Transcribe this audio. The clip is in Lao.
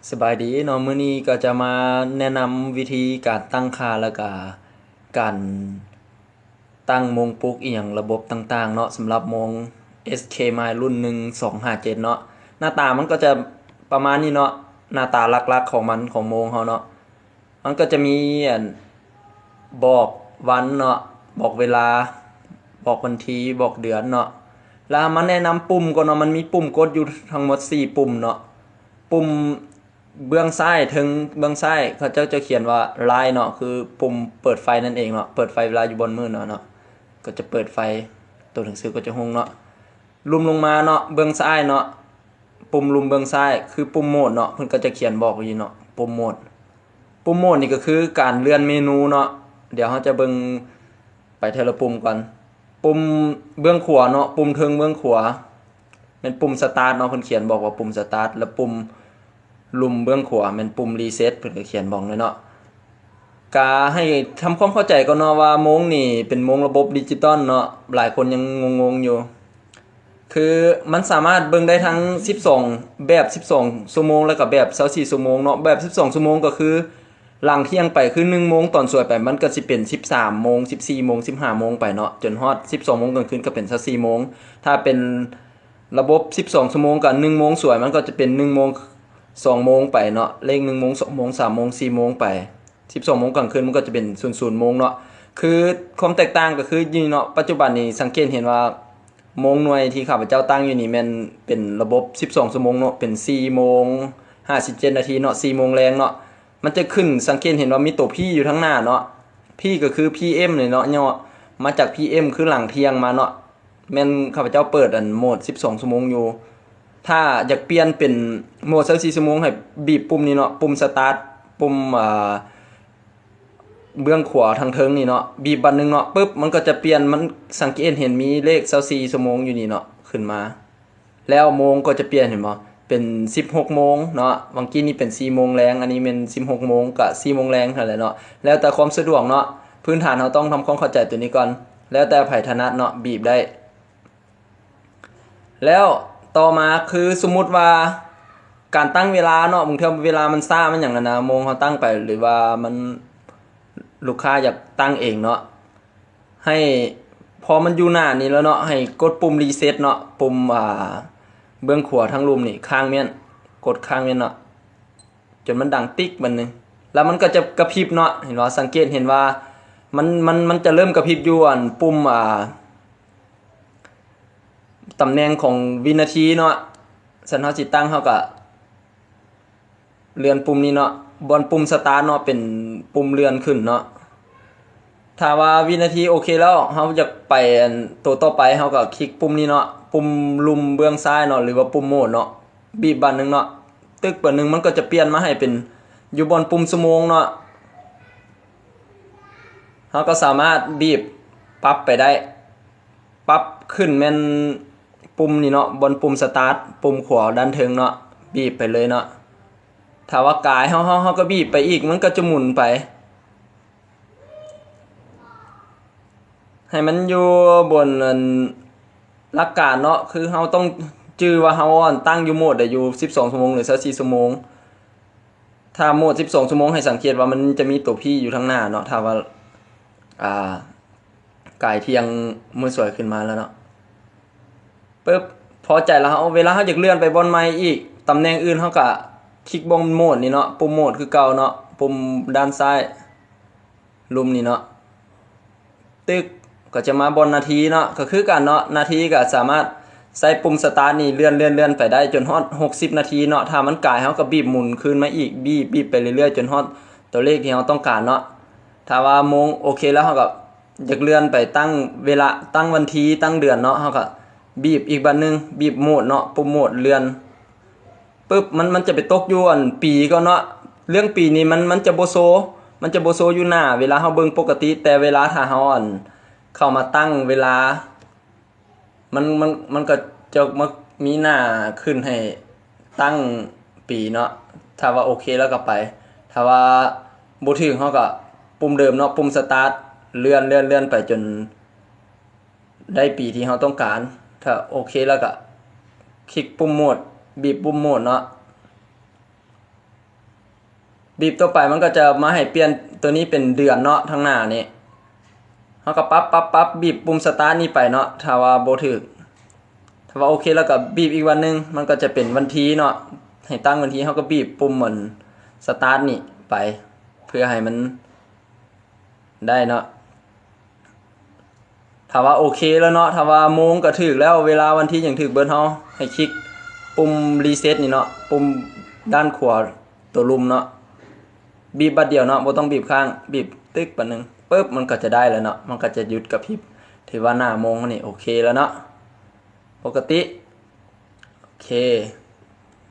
ສະບາຍດີເນາະ, ມື້ນີ້ກໍຈະມາແນະນຳວິທີການຕັ້ງຄ່າ ແລ້ວກະການຕັ້ງໂມງປຸກອີ່ຫຍັງລະບົບຕ່າງໆເນາະ, ສຳລັບໂມງ ເອສເຄ ມາຍ ລຸ້ນໜຶ່ງສອງຫ້າເຈັດເນາະ. ໜ້າຕາມັນກໍຈະປະມານນີ້ເນາະ, ໜ້າຕາຫຼັກໆຂອງມັນ ຂອງໂມງເຮົາເນາະ. ມັນກໍຈະມີອັນບອກວັນເນາະ, ບອກເວລາ, ບອກວັນທີ, ບອກເດືອນເນາະ. ແລ້ວມາແນະນຳປຸ່ມກ່ອນເນາະ, ມັນມີປຸ່ມກົດຢູ່ທັງໝົດສີ່ປຸ່ມເນາະ. ປຸ່ມເບື້ອງຊ້າຍ, ເທິງເບື້ອງຊ້າຍ ເຂົາເຈົ້າຈະຂຽນວ່າ Light ເນາະ, ຄືປຸ່ມເປີດໄຟນັ້ນເອງເນາະ, ເປີດໄຟເວລາຢູ່ບ່ອນມືດເນາະ, ເນາະ, ກໍຈະເປີດໄຟ, ຕົວໜັງສືກໍຈະຮຸ່ງເນາະ. ລຸ່ມລົງມາເນາະ, ເບື້ອງຊ້າຍເນາະ, ປຸ່ມລຸ່ມເບື້ອງຊ້າຍ ຄືປຸ່ມໂໝດເນາະ, ເພິ່ນກໍຈະຂຽນບອກຢູ່ເນາະ, ປຸ່ມໂໝດ. ປຸ່ມໂໝດນີ້ກໍຄືການເລື່ອນເມນູເນາະ. ດຽວເຮົາຈະເບິ່ງໄປເທື່ອລະປຸ່ມກ່ອນ. ປຸ່ມເບື້ອງຂວາເນາະ, ປຸ່ມເທິງເບື້ອງຂວາ ແມ່ນປຸ່ມ Start ເນາະ, ເພິ່ນຂຽນບອກວ່າປຸ່ມ Start ແລະ ປຸ່ມລຸ່ມເບື້ອງຂວາແມ່ນປຸ່ມ Reset ເພິ່ນກໍຂຽນບອກເລີຍເນາະ. ກະໃຫ້ທຳຄວາມເຂົ້າໃຈກ່ອນເນາະວ່າໂມງນີ້ເປັນໂມງລະບົບດິຈິຕອນເນາະ, ຫຼາຍຄົນຍັງງົງໆຢູ່. ຄືມັນສາມາດເບິ່ງໄດ້ທັງສິບສອງ ແບບສິບສອງຊົ່ວໂມງ ແລ້ວກະແບບຊາວສີ່ຊົ່ວໂມງເນາະ. ແບບສິບສອງຊົ່ວໂມງກໍຄືຫຼັງທ່ຽງໄປ ຄືໜຶ່ງໂມງຕອນສວຍໄປ ມັນກໍຊິເປັນສິບສາມໂມງ, ສິບສີ່ໂມງ, ສິບຫ້າໂມງໄປເນາະ, ຈົນຮອດສິບສອງໂມງກາງຄືນກໍເປັນຊາວສີ່ໂມງ. ຖ້າເປັນລະບົບສິບສອງຊົ່ວໂມງ ກໍໜຶ່ງໂມງສວຍ ມັນກໍຈະເປັນໜຶ່ງໂມງ ສອງໂມງໄປເນາະ, ເລກໜຶ່ງໂມງ, ສອງໂມງ, ສາມໂມງ, ສີ່ໂມງໄປ. ສິບສອງໂມງກາງຄືນມັນກໍຈະເປັນສູນໂມງເນາະ. ຄືຄວາມແຕກຕ່າງກໍຄືຢູ່ນີ້ເນາະ, ປັດຈຸບັນນີ້ສັງເກດເຫັນວ່າໂມງໜ່ວຍທີ່ຂ້າພະເຈົ້າຕັ້ງຢູ່ນີ້ແມ່ນເປັນລະບົບສິບສອງຊົ່ວໂມງເນາະ, ເປັນສີ່ໂມງຫ້າສິບເຈັດນາທີເນາະ, ສີ່ໂມງແລງເນາະ. ມັນຈະຂຶ້ນ, ສັງເກດເຫັນວ່າມີໂຕ P ຢູ່ທາງໜ້າເນາະ, P ກໍຄື PM ນີ້ເນາະ, ຫຍໍ້ມາຈາກ PM ຄືຫຼັງທ່ຽງມາເນາະ. ແມ່ນຂ້າພະເຈົ້າເປີດອັນໂໝດສິບສອງຊົ່ວໂມງຢູ່. ຖ້າຢາກປ່ຽນເປັນໂໝດຊາວສີ່ຊົ່ວໂມງ ໃຫ້ບີບປຸ່ມນີ້ເນາະ, ປຸ່ມ Start, ປຸ່ມ ອ່າ ເບື້ອງຂວາທາງເທິງນີ້ເນາະ, ບີບບາດໜຶ່ງເນາະ, ປຶບ ມັນກໍຈະປ່ຽນ, ມັນສັງເກດເຫັນມີເລກຊາວສີ່ຊົ່ວໂມງຢູ່ນີ້ເນາະ ຂຶ້ນມາ. ແລ້ວໂມງກໍຈະປ່ຽນ, ເຫັນບໍ່? ເປັນສິບຫົກໂມງເນາະ, ຫວ່າງກີ້ນີ້ເປັນສີ່ໂມງແລງ, ອັນນີ້ແມ່ນສິບຫົກໂມງ ກະສີ່ໂມງແລງຫັ້ນແຫຼະເນາະ, ແລ້ວແຕ່ຄວາມສະດວກເນາະ, ພື້ນຖານເຮົາຕ້ອງທຳຄວາມເຂົ້າໃຈໂຕນີ້ກ່ອນ, ແລ້ວແຕ່ໃຜຖະໜັດເນາະ, ບີບໄດ້. ແລ້ວຕໍ່ມາຄືສົມມຸດວ່າການຕັ້ງເວລາເນາະ, ບາງເທື່ອເວລາມັນຊ້າ ມັນຫຍັງຫັ້ນນະ, ໂມງເຮົາຕັ້ງໄປ ຫຼືວ່າມັນ ລູກຄ້າຢາກຕັ້ງເອງເນາະ, ໃຫ້ ພໍມັນຢູ່ໜ້ານີ້ແລ້ວເນາະ, ໃຫ້ກົດປຸ່ມ Reset ເນາະ, ປຸ່ມ ອ່າ ເບື້ອງຂວາທາງລຸ່ມນີ້, ຄ້າງແມ່ນ, ກົດຄ້າງແມ່ນເນາະ, ຈົນມັນດັງຕິກບາດໜຶ່ງ ແລ້ວມັນກໍຈະກະພິບເນາະ, ເຫັນບໍ່? ສັງເກດເຫັນວ່າມັນ ມັນ ມັນຈະເລີ່ມກະພິບຢູ່ອັນປຸ່ມ ອ່າ ຕຳແໜ່ງຂອງວິນາທີເນາະ. ຊັ້ນເຮົາຊິຕັ້ງ ເຮົາກະເລື່ອນປຸ່ມນີ້ເນາະ, ບ່ອນປຸ່ມ Start ເນາະ, ເປັນປຸ່ມເລື່ອນຂຶ້ນເນາະ. ຖ້າວ່າວິນາທີໂອເຄແລ້ວ, ເຮົາຢາກໄປອັນໂຕຕໍ່ໄປ, ເຮົາກໍຄລິກປຸ່ມນີ້ເນາະ, ປຸ່ມລຸ່ມເບື້ອງຊ້າຍເນາະ, ຫຼືວ່າປຸ່ມໂໝດເນາະ, ບີບບາດໜຶ່ງເນາະ, ຕຶກບາດໜຶ່ງ, ມັນກໍຈະປ່ຽນມາໃຫ້ເປັນຢູ່ບ່ອນປຸ່ມຊົ່ວໂມງເນາະ. ເຮົາກໍສາມາດບີບປັບໄປໄດ້. ປັບຂຶ້ນແມ່ນປຸ່ມນີ້ເນາະ, ບ່ອນປຸ່ມ Start ປຸ່ມຂວາດ້ານເທິງເນາະ, ບີບໄປເລີຍເນາະ. ຖ້າວ່າກາຍເຮົາ ເຮົາ ເຮົາກໍບີບໄປອີກ, ມັນກໍຈະໝູນໄປ ໃຫ້ມັນຢູ່ບົນອັນຫຼັກການເນາະ, ຄືເຮົາຕ້ອງຈື່ວ່າເຮົາອັນຕັ້ງຢູ່ໂໝດໃດຢູ່ ສິບສອງຊົ່ວໂມງ ຫຼື ຊາວສີ່ຊົ່ວໂມງ. ຖ້າໂໝດສິບສອງຊົ່ວໂມງ ໃຫ້ສັງເກດວ່າມັນຈະມີໂຕ P ຢູ່ທາງໜ້າເນາະ, ຖ້າວ່າ ອ່າ ກາຍທ່ຽງມື້ສວຍຂຶ້ນມາແລ້ວເນາະ, ປຶບ ພໍໃຈແລ້ວ ເຮົາ ເວລາເຮົາຢາກເລື່ອນໄປບ່ອນໃໝ່ອີກ, ຕຳແໜ່ງອື່ນ, ເຮົາກະຄລິກບ່ອນໂໝດນີ້ເນາະ, ປຸ່ມໂໝດຄືເກົ່າເນາະ, ປຸ່ມດ້ານຊ້າຍລຸ່ມນີ້ເນາະ. ຕຶກ ກໍຈະມາບ່ອນນາທີເນາະ, ກໍຄືກັນເນາະ, ນາທີກໍສາມາດໃຊ້ປຸ່ມ Start ນີ້ເລື່ອນໆໆໄປໄດ້ຈົນຮອດຫົກສິບນາທີເນາະ. ຖ້າມັນກາຍ ເຮົາກໍບີບໝູນຄືນມາອີກ, ບີບ ບີບໄປເລື້ອຍໆ ຈົນຮອດຕົວເລກທີ່ເຮົາຕ້ອງການເນາະ. ຖ້າວ່າໂມງໂອເຄແລ້ວ, ເຮົາກໍຢາກເລື່ອນໄປຕັ້ງເວລາ, ຕັ້ງວັນທີ, ຕັ້ງເດືອນເນາະ, ເຮົາກໍບີບອີກບາດໜຶ່ງ, ບີບໂໝດເນາະ, ປຸ່ມໂໝດເລື່ອນ. ປຶບ ມັນ ມັນຈະໄປຕົກຢູ່ອັນປີກ່ອນເນາະ. ເລື່ອງປີນີ້ມັນ ມັນຈະບໍ່ໂຊ, ມັນຈະບໍ່ໂຊຢູ່ໜ້າເວລາເຮົາເບິ່ງປົກກະຕິ, ແຕ່ເວລາຖ້າເຮົາອັນເຂົ້າມາຕັ້ງເວລາ ມັນ ມັນ ມັນກໍຈະມາມີໜ້າຂຶ້ນໃຫ້ຕັ້ງປີເນາະ. ຖ້າວ່າໂອເຄແລ້ວກໍໄປ, ຖ້າວ່າບໍ່ຖືກ ເຮົາກໍປຸ່ມເດີມເນາະ, ປຸ່ມ Start ເລື່ອນ ເລື່ອນ ເລື່ອນໄປຈົນ ໄດ້ປີທີ່ເຮົາຕ້ອງການ. ຖ້າໂອເຄແລ້ວກໍຄລິກປຸ່ມໂໝດ, ບີບປຸ່ມໂໝດເນາະ. ບີບຕໍ່ໄປມັນກໍຈະມາໃຫ້ປ່ຽນຕົວນີ້ເປັນເດືອນເນາະ ທາງໜ້ານີ້. ເຮົາກໍປັບ ປັບ ປັບ ບີບປຸ່ມສະຕາດນີ້ໄປເນາະ ຖ້າວ່າບໍ່ຖືກ. ຖ້າວ່າໂອເຄແລ້ວກໍບີບອີກວັນໜຶ່ງ ມັນກໍຈະເປັນວັນທີເນາະ ໃຫ້ຕັ້ງວັນທີ ເຮົາກໍບີບປຸ່ມອັນສະຕາດນີ້ໄປ ເພື່ອໃຫ້ມັນໄດ້ເນາະ. ຖ້າວ່າໂອເຄແລ້ວເນາະ ຖ້າວ່າໂມງກໍຖືກແລ້ວ ເວລາວັນທີຫຍັງຖືກເບິດ ເຮົາໃຫ້ຄລິກປຸ່ມຣີເຊັດນີ້ເນາະ ປຸ່ມດ້ານຂວາຕົວລຸ່ມເນາະ ບີບບາດດຽວເນາະ ບໍ່ຕ້ອງບີບຄ້າງ ບີບຕຶກບາດໜຶ່ງ ປຶບ ມັນກໍຈະໄດ້ແລ້ວເນາະ ມັນກໍຈະຢຸດກະພິບ ຖືວ່າໜ້າໂມງນີ້ໂອເຄແລ້ວເນາະ ປົກກະຕິ. ໂອເຄ